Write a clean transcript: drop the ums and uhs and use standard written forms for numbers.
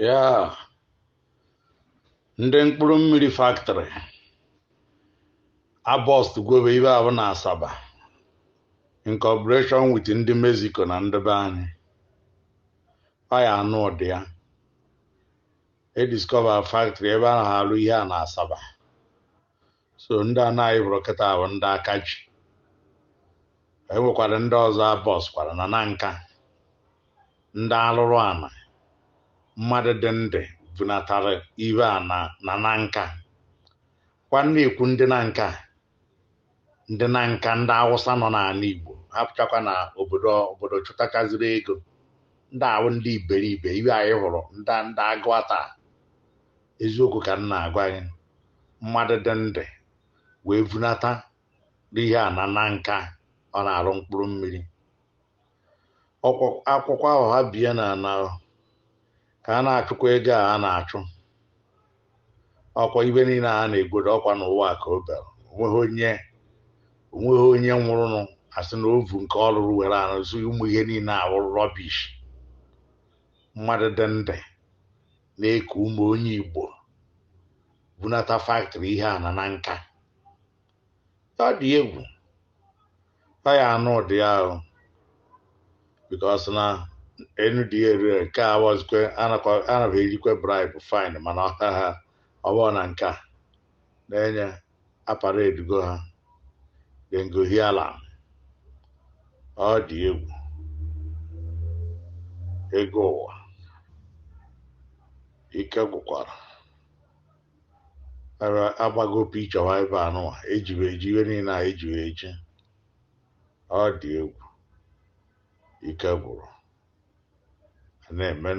Ya ndị mkpụrụ mmiri factory abọst gwobe ibe ahụ na Asaba in cooperation with ndị Mexico na ndị be anyị. Ọ ya anụ ụdị ya e discover factory ebe a na-arụ ihe a na Asaba. So ndị anaghị bụrụ kịta bụ ndị aka ji. E nwekwara ndị ọzọ abọs kwara na na nka ndị alụrụ ana mmadụ dị ndị bunatara ibe a na na na nka kwa na-ekwu ndị na nka, ndị na nka, ndị Awụsa nọ n'ala Igbo hapụchakwa na obodo obodo chụtachaziri ego. Ndị ahụ ndị iberibe ibe anyị hụrụ ndị ndị agụata. Eziokwu ka m na-agwa gị, mmadụ dị ndị wee bunata ihe a na na nka ọ na-arụ mkpụrụ mmiri. Akwụkwọ ahụ ha bie na na ka a na-achụkwa ego a na-achụ ọkwa ibe niile a na-egwodo ọkwa n'ụwa ka o bere. Onweghị onye nwụrụnụ asị na ovu nke ọ lụrụ were arụzi ụmụ ihe niile awụrụ rubbish. Mmadụ dị ndị na-eku ụmụ onye Igbo bunata factory ihe a na na nka. Ọ dị egwu, ọ ya anụ ụdị ahụ because na enu dị eru nke a wazikwe anaghị erikwe bribe fine, mana ha ọ bụrụ na nke a na-enye apara edugo ha dem go hear am. Ọ dị egwu, ego ụwa ike gwụkwara. Agbago pikchọ ha ebe anụwa ejiwe eji ihe niile a ejiwe eji. Ọ dị egwu, ike gwụrụ a na-eme.